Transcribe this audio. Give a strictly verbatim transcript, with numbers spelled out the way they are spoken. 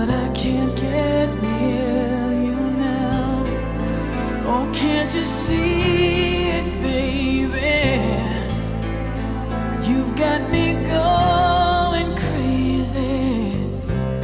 I can't get near you now. Oh, can't you see it, baby? You've got me